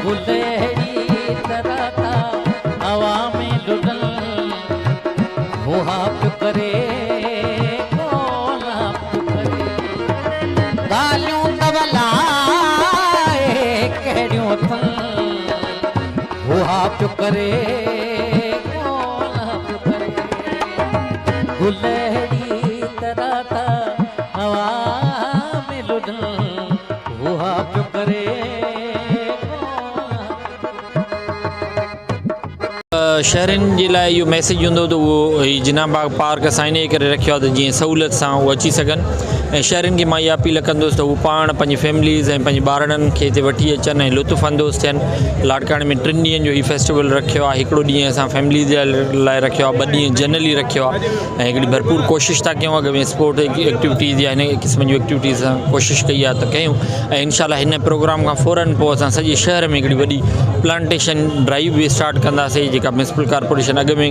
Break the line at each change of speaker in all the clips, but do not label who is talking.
گلهڙي طرح ٿا هوا ۾ لڏن، هوها پيو ڪري ڪولا پيو ڪري. ڳالهيون ته الائي ڪهڙيون اٿن، هوها پيو ڪري ڪولا پيو ڪري. گلهڙي طرح ٿا هوا ۾ لڏن، هوها پيو ڪري ڪولا پيو ڪري.
شهرين جي لاء اهو ميسيج هوندو ته اهو هي جناح باغ پارڪ اسان انهيء ڪري رکيو آهي ته جيئن سهولت سان اهو اچي سگهن ۽ شهرين کي مان اها اپيل ڪندس ته هو پاڻ پنهنجي فيمليز ۽ پنهنجي ٻارڙن کي هتي وٺي اچن ۽ لطف اندوز ٿين. لاڙڪاڻي ۾ ٽن ڏينهن جو هي فيسٽيول رکيو آهي هڪڙو ڏينهن اسان فيمليز جي لاء رکيو آهي ٻه ڏينهن جنرلي رکيو آهي ۽ هڪڙي ڀرپور ڪوشش ٿا ڪيون اڳ ۾ اسپورٽ ايڪٽيوٽيز يا هن قسم جون ايڪٽيوٽيز اسان ڪوشش ڪئي آهي ته ڪيون ۽ انشاء الله هن پروگرام کان فورن پوء اسان سڄي شهر ۾ هڪڙي وڏي پلانٽيشن ڊرائيو به اسٽارٽ ڪنداسين جيڪا ميونسپل ڪارپوريشن اڳ ۾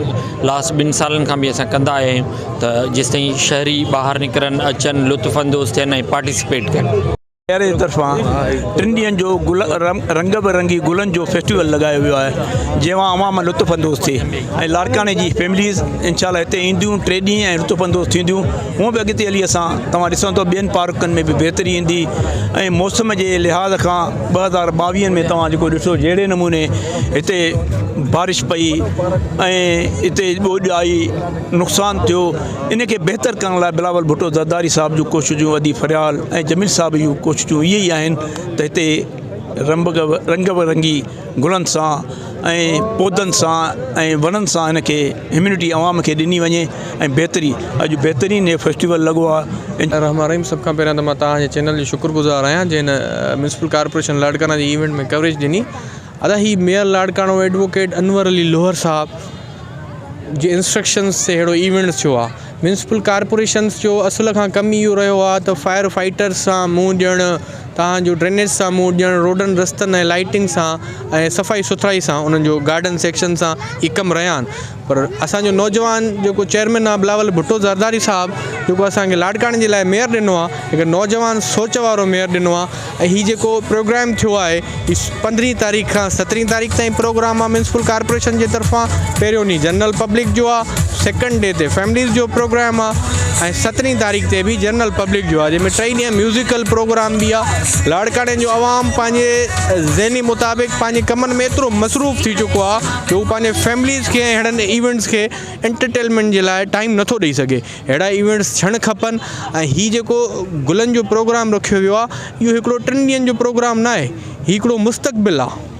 لاسٽ ٻن سالن کان به اسان ڪندا آيا آهيون ته جيستائين شهري ٻاهر نڪرن اچن لطف اندوز ٿين ۽ پارٽيسپيٽ ڪن.
شهر جي طرفان ٽن ڏينهن جو گل رنگ برنگي گلن جو فيسٽيول لڳايو ويو آهي جنهن مان عوام لطف اندوز ٿئي ۽ لاڙڪاڻي جي فيمليز انشاء الله هتي اينديون ٽي ڏينهن ۽ لطف اندوز ٿينديون هونء به اڳتي هلي اسان توهان ڏسندو ٻين پارڪن ۾ به بهتري ايندي ۽ موسم جي لحاظ کان 2022 ۾ توهان جيڪو ڏٺو جهڙي نموني هتي بارش پئي ۽ هتي ٻوڏ آئي نقصان ٿيو ان کي بهتر ڪرڻ لاء بلاول ڀٽو زرداري صاحب جون ڪوششون ادي فريال ۽ جميل صاحب جون ڪوششون اهي ئي آهن ته هتي رنگ برنگي گلن سان ۽ پوڌن سان ۽ وڻن سان هن کي اميونٽي عوام کي ڏني وڃي ۽ بهتري اڄ بهترين هي فيسٽيول لڳو آهي.
الرحمٰن الرحيم سڀ کان پهريان ته مان توهان جي چينل جو شڪر گذار آهيان جنهن هن ميونسپل ڪارپوريشن لاڙڪاڻا جي ايونٽ ۾ ڪوريج ڏني ادا هي ميئر لاڙڪاڻو ايڊووڪيٽ انور علي لوهر صاحب جي انسٽرڪشنز تي اهڙو ايونٽ ٿيو آهي ميونسپل ڪارپوريشنز جو اصل کان ڪم اهو رهيو آهي ته فائر فائٽرز سان منهن ڏيڻ توهان جو ڊرينيج سان منهن ڏيڻ روڊن رستن ۽ لائٽنگ سان ۽ صفائي سٿرائي سان انهن جو گارڊن سيڪشن سان اهي ڪم رهيا آهن پر اسانجو نوجوان جيڪو چيئرمين آهي بلاول ڀٽو زرداري صاحب جيڪو اسانکي لاڙڪاڻي جي لاء ميئر ڏنو آهي هڪ نوجوان سوچ وارو ميئر ڏنو آهي ۽ هي جيڪو پروگرام ٿيو آهي هي پندرهين تاريخ کان سترهين تاريخ تائين پروگرام آهي ميونسپل ڪارپوريشن جي طرفان پهريون ڏينهن جنرل پبلڪ جو آهي سيڪنڊ ڊي تي فيمليز جو پروگرام آهي ۽ سترهين تاريخ تي به جنرل پبلڪ جو آهي جنهن ۾ ٽئي ڏينهن ميوزيڪل پروگرام به آهي لاڙڪاڻي جو عوام پنهنجي ذهني مطابق پنهنجي ڪمن ۾ ايترو مصروف ٿي چڪو آهي جو هو پنهنجي فيمليز کي ۽ اهڙن ايونٽس کي انٽرٽينمينٽ جي لاء ٽائيم نٿو ڏئي سگهي اهڙا ايونٽس ٿيڻ کپن ۽ هي جيڪو گلن جو پروگرام رکيو ويو آهي اهو هڪڙو ٽن ڏينهن جو پروگرام ناهي هي هڪڙو مستقبل آهي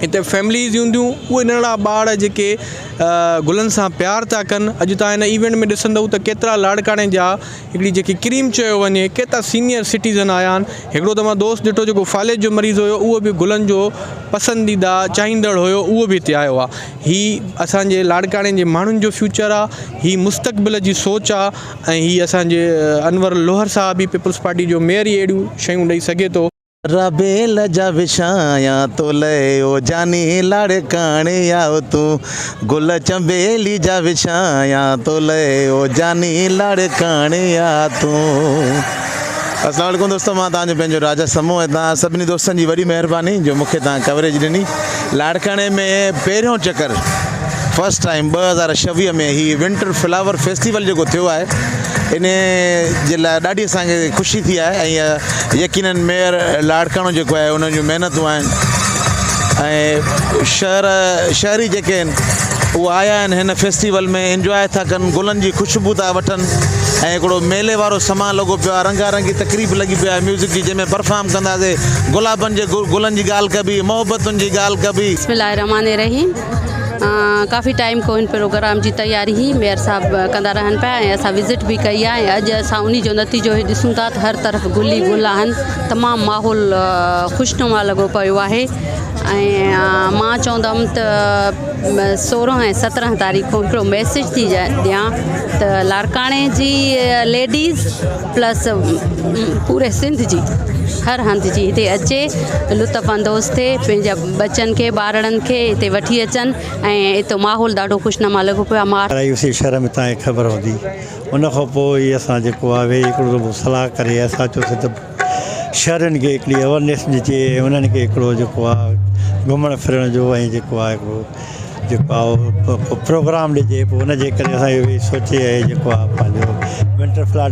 هتي فيمليز اينديون اهي ننڍڙا ٻار جيڪي گلن سان پيار ٿا ڪن اڄ تان هن ايونٽ ۾ ڏسندو ته ڪيترا لاڙڪاڻي جا هڪڙي جيڪي ڪريم چيو وڃي ڪيترا سينيئر سٽيزن آيا آهن هڪڙو ته مان دوست ڏٺو جيڪو فالج جو مريض هيو اهو به گلن جو پسنديده چاهيندڙ هيو اهو به هتي آيو آهي هي اسان جي لاڙڪاڻي جي ماڻهن جو فيوچر آ هي مستقبل جي سوچ آ ۽ هي اسان جي انور لوهر صاحب ئي پيپلز پارٽي جو ميئر ئي اهڙيون شيون ڏئي سگهي ٿو.
رابيل جا وڇايان تو لئه او جاني لاڙڪاڻي آء تون گل چنبيلي جا وڇايان تو لئه او جاني لاڙڪاڻي آء تون. اسلام عليڪم دوستو مان توهان جو پنهنجو راجا سمون ۽ توهان سڀني دوستن جي وڏي مهرباني جو مون کي توهان ڪوريج ڏني لاڙڪاڻي ۾ پهريون چڪر فرسٽ ٽائيم 2026 ۾ هي ونٽر فلاور فيسٽيول جيڪو ٿيو آهي ان جي لاء ڏاڍي اسان کي خوشي ٿي آهي ۽ يقينن ميئر لاڙڪاڻو جيڪو آهي انهن جون محنتون آهن ۽ شهر شهري جيڪي آهن اهي آيا آهن هن فيسٽيول ۾ انجواء ٿا ڪن گلن جي خوشبو ٿا وٺن ۽ هڪڙو ميلي وارو سمان لڳو پيو آهي رنگا رنگي تقريب لڳي پئي آهي ميوزڪ جي جنهن ۾ پرفارم ڪنداسي گلابن جي گلن جي ڳالهه ڪبي محبتن جي ڳالهه ڪبي.
بسم الله الرحمٰن الرحيم ڪافي ٽائيم کان هن پروگرام جي تياري هي ميئر صاحب ڪندا رهن پيا ۽ اسان وزٽ به ڪئي آهي ۽ اڄ اسان انهي جو نتيجو هي ڏسون ٿا ته هر طرف گل ئي گل آهن تمام ماحول خوشنما لڳو پيو آهي ۽ مان چوندم ته 16 ۽ 17 تاريخ کان هڪڙو ميسيج ٿي ڏيان ته لاڙڪاڻي جي ليڊيز پلس پوري سنڌ جي هر هنڌ جي هتي اچي لطف اندوز ٿئي پنهنجا ٻچن کي ٻارڙن کي هتي وٺي اچن ۽ هتو ماحول ڏاڍو خوشنما لڳو پيو آهي.
ڪرائي هئي شهر ۾ تانکي خبر هوندي ان کان پوء ئي اسان جيڪو آهي ويهي هڪڙو دفعو صلاح ڪري اسان چيوسي ته شهرين کي هڪڙي اويرنيس ڏجي ۽ انهن کي هڪڙو جيڪو آهي گهمڻ ڦرڻ جو ۽ جيڪو آهي هڪڙو جيڪو آهي اهو پروگرام ڏجي پوء ان جي ڪري اسان اهو ويهي سوچي ۽ جيڪو آهي پنهنجو ونٽر پلاٽ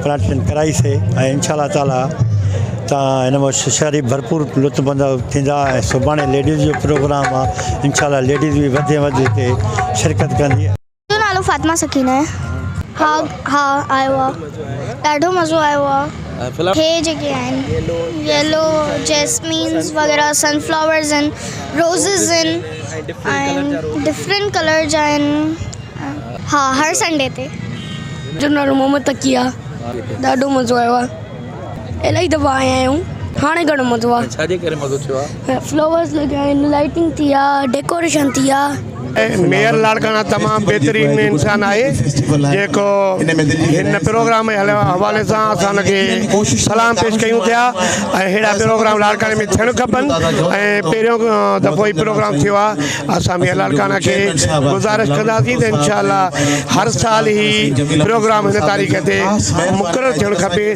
پلانٽيشن ڪرائيسي ۽ انشاء الله تعاليٰ تان هن مان شهري ڀرپور لطف اندوز ٿيندا ۽ سڀاڻي ليڊيز جو پروگرام آهي انشاء الله ليڊيز به وڌ ۾ وڌ هتي شرڪت ڪندي.
منهنجو نالو فاطمه سڪينه آهي. ها ها آيو آ ڏاڍو مزو آيو آ هي جيڪي آهن يلو جيسمينز وغيره سن فلاورز آهن روزز آهن ۽ ڊفرنٽ ڪلر جا آهن ها هر سنڊي تي.
منهنجو نالو محمد تقي آ ڏاڍو مزو آيو آ الاهي دفعا آيا آهيون هاڻي گهڻو مزو آ.
ڇا جي ڪري مزو ٿيو آ؟
فلاورز لڳا آهن لائٽنگ ٿي آ ڊيڪوريشن ٿي آ.
ميئر لاڙڪاڻا تمام بهترين انسان آهي جيڪو هن پروگرام جي حوالي سان اسان ان کي سلام پيش ڪيون ٿيا ۽ اهڙا پروگرام لاڙڪاڻي ۾ ٿيڻ کپن ۽ پهريون دفعو هي پروگرام ٿيو آهي اسان ميئر لاڙڪاڻا کي گذارش ڪنداسين ته انشاء الله هر سال هي پروگرام هن تاريخ تي مقرر ٿيڻ کپي.